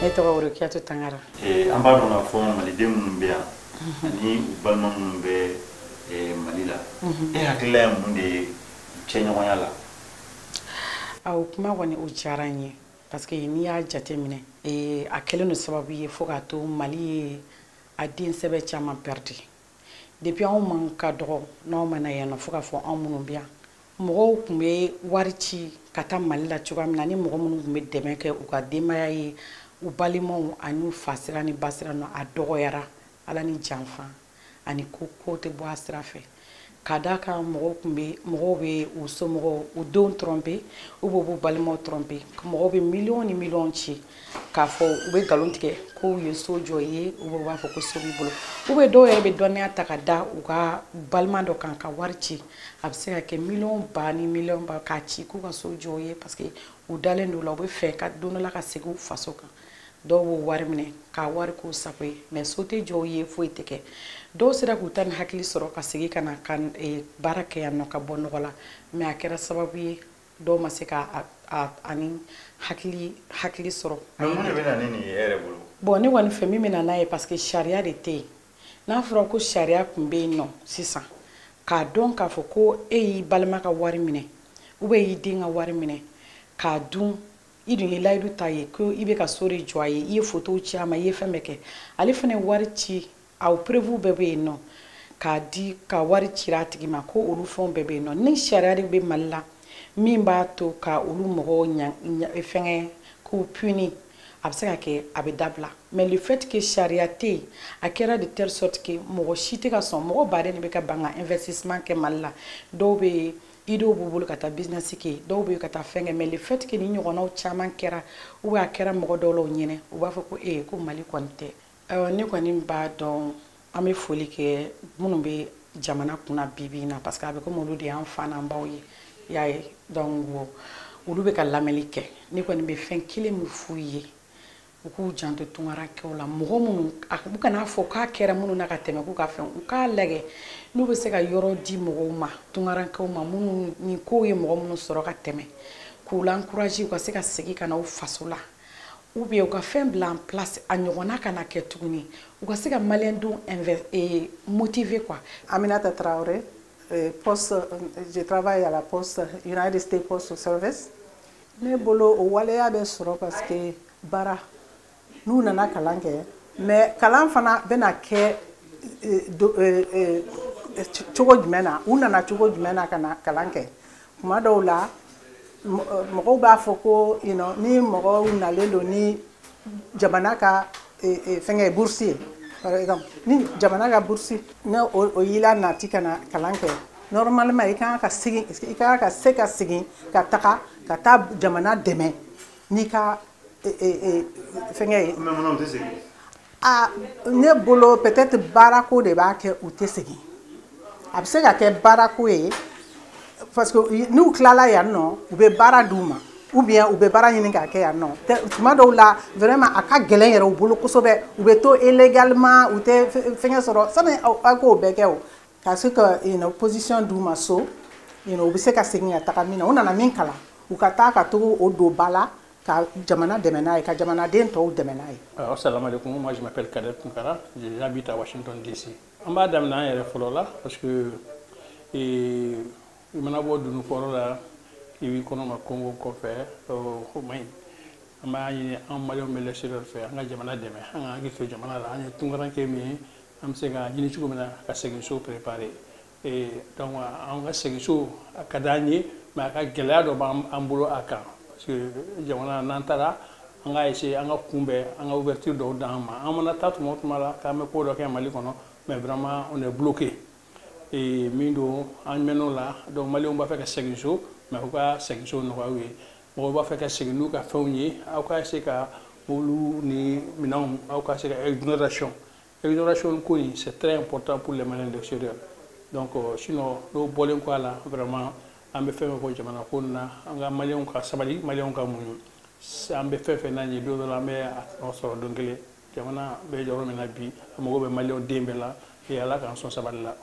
Ne tɔgɔ Rokiyatou Tangara. An b'a dɔn k'a fɔ maliden minnu bɛ yan ani u balima minnu bɛ Mali la, e hakilila ye mun de ye cɛɲɔgɔnya la? O kuma kɔni, o diyara n ye, parce que n'i y'a jateminɛ, a kɛlen don sababu ye fo k'a to Mali ye a den sɛbɛ caman perdu. Depuis anw man ka dɔgɔ n'anw ma na yan nɔ, fo k'a fɔ anw minnu bɛ yan, mɔgɔw tun bɛ wari ci ka taa Mali la cogoya min na, ni mɔgɔ minnu tun bɛ dɛmɛ kɛ u ka denbaya ye, u balimaw ani u fa sira ni ba sira nɔ, a dɔgɔyara. Ala ni janfa ani ko ko tɛ bɔ a sira fɛ, ka d'a kan mɔgɔw tun bɛ, mɔgɔw bɛ u somɔgɔw, u denw tromper, ou bien u b'u balimaw tromper. Mɔgɔw bɛ miliyɔn ni miliyɔn ci k'a fɔ u bɛ nkalon tigɛ k'u ye so jɔ i ye, ou bien u b'a fɔ ko so b'i bolo, ou bien dɔw yɛrɛ bɛ dɔnniya ta ka da u ka balima dɔ kan ka wari ci. A bɛ se ka kɛ miliyɔn ba ni miliyɔn ba k'a ci k'u ka so jɔ u ye, parce que u dalen don o la, u bɛ fɛ ka don dɔ la ka segin u faso kan. Dɔw b'o wari minɛ k'a wari k'u sago ye, mais so tɛ jɔ u ye, foyi tɛ kɛ. Dɔw sera k'u ta ni hakili sɔrɔ ka segin ka na ka baara kɛ yan nɔ ka bɔ nɔgɔ la, mais a kɛra sababu ye dɔw ma se ka ani hakili sɔrɔ. Mais mun de bɛ na ni nin ye e yɛrɛ bolo? Bon, ne kɔni fɛ, min bɛ na n'a ye, parce que sariya de tɛ yen. N'a fɔra ko sariya tun bɛ yen nɔ sisan, k'a dɔn k'a fɔ ko e y'i balima ka wari minɛ, ou bien i y'i den ka wari minɛ k'a dun, i dun ye layidu ta ye ko i bɛ ka so de jɔ a ye, i ye photo ci a ma, i ye fɛn bɛɛ kɛ, ale fana ye wari ci, aw preuve bɛɛ bɛ yen nɔ k'a di, ka wari cira a tigi ma, ko olu fɛnw bɛɛ bɛ yen nɔ. Ni sariya de bɛ Mali la min b'a to ka olu mɔgɔw fɛngɛ k'u puni, a bɛ se ka kɛ a bɛ dabila. Mais le fait que sariya tɛ yen, a kɛra de telle sorte que mɔgɔ si tɛ ka sɔn. Mɔgɔ baden de bɛ ka ban ka investissement kɛ Mali la. Dɔw bɛ yen, idéew b'u bolo ka taa business kɛ, dɔw bɛ ka taa fɛn kɛ, mais le fait que ni ɲɔgɔnnaw caman kɛra, ou bien a kɛra mɔgɔ dɔw la u ɲɛnɛ, u b'a fɔ ko ee, ko Mali kɔni tɛ. Ayiwa, ne kɔni b'a dɔn, an bɛ foli kɛ minnu bɛ jamana kunna bi bi in na, parce que a bɛ komi olu de y'an fa n'an baw ye, i y'a ye. Donc olu bɛ ka lamɛnni kɛ. Ne kɔni bɛ fɛn kelen min f'u ye, u k'u janto tunkarankew la. Mɔgɔ minnu, u kana fɔ k'a kɛra minnu na ka tɛmɛ, k'u ka fɛn, u k'a lajɛ n'u bɛ se ka yɔrɔ di mɔgɔw ma, tunkarankew ma, minnu ni kow ye mɔgɔ minnu sɔrɔ ka tɛmɛ, k'u l'encourager u ka se ka segin ka na u faso la, ou bien u ka fɛn bila en place a ɲɔgɔnna kana kɛ tuguni, u ka se ka maliyɛndenw motiver quoi. Aminata Traoré, poste, je travaille à la poste, United States Postal Service. Ne bolo, o waleya bɛ sɔrɔ parce que baara n'u nana kalan kɛ, mais kalan fana bɛna kɛ cogo jumɛn na, u nana cogo jumɛn na ka na kalan kɛ? Tuma dɔw la, mɔgɔw b'a fɔ ko ni mɔgɔw nalen don ni jamana ka fɛngɛ bourse ye, par exemple, ni jamana ka bourse ne o y'i la nati ka na kalan kɛ, normalement i kan ka segin, i kan ka se ka segin ka taga ka taa jamana dɛmɛ n'i ka fɛngɛ ye. Mais munna u tɛ segin? A ne bolo, peut-être baarako de b'a kɛ u tɛ segin. A bɛ se ka kɛ baarako ye, parce que n'u tilala yan nɔ, u bɛ baara d'u ma, ou bien u bɛ baara ɲini k'a kɛ yan nɔ. Tuma dɔw la, vraiment a ka gɛlɛn yɛrɛ u bolo kosɛbɛ, u bɛ to illégalement, u tɛ fɛngɛ sɔrɔ sani aw k'o bɛɛ kɛ. O ka se ka position d'u ma so, u bɛ se ka segin ka taga min na, u nana min kalan, u ka taa ka to o don ba la ka jamana dɛmɛ n'a ye, ka jamanaden tɔw dɛmɛ n'a ye. Alors, salam alaikum, moi je m'appelle Kader Tunkara, j'habite à Washington DC. An b'a daminɛ an yɛrɛ fɔlɔ la, parce que i mana bɔ dunu kɔrɔ la, i b'i kɔnɔ ma Congo kɔfɛ, o man ɲi. An b'a ɲini an maliyɛnw bɛ l'extérieur fɛ, an ka jamana dɛmɛ, an ka hakili to jamana la. An ye tunkaranke min ye, an bɛ se ka ɲini cogo min na ka segin so préparer. Et donc an ka segin so, a ka d'an ye, mais a ka gɛlɛya dɔ b'an bolo a kan, parce que jamana n'an taara, an ka essayer an ka kunbɛn, an ka ouverture dɔw d'an ma. An mana taa tuma o tuma la k'an bɛ ko dɔ kɛ Mali kɔnɔ, mais vraiment on est bloqué. Et min don, an mɛn'o la. Donc maliyɛnw b'a fɛ ka segin so, mais u ka segin so nɔgɔya u ye. Mɔgɔw b'a fɛ ka segin n'u ka fɛnw ye, aw ka essayer ka olu ni minɛnw, aw ka se ka exonération ko in, c'est très important pour les Maliens de l'extérieur. Donc sinon n'o bɔlen kɔ a la, vraiment an bɛ fɛn fɛn fɔ jamana ko nin na, an ka maliyɛnw ka sabali, maliyɛnw ka muɲu. An bɛ fɛn fɛn n'a ye, don dɔ la an bɛ a sɔrɔ don kelen. Jamana bɛ yɔrɔ min na bi, a mago bɛ maliyɛnw den bɛɛ la. Et Ala k'an sɔn sabali la.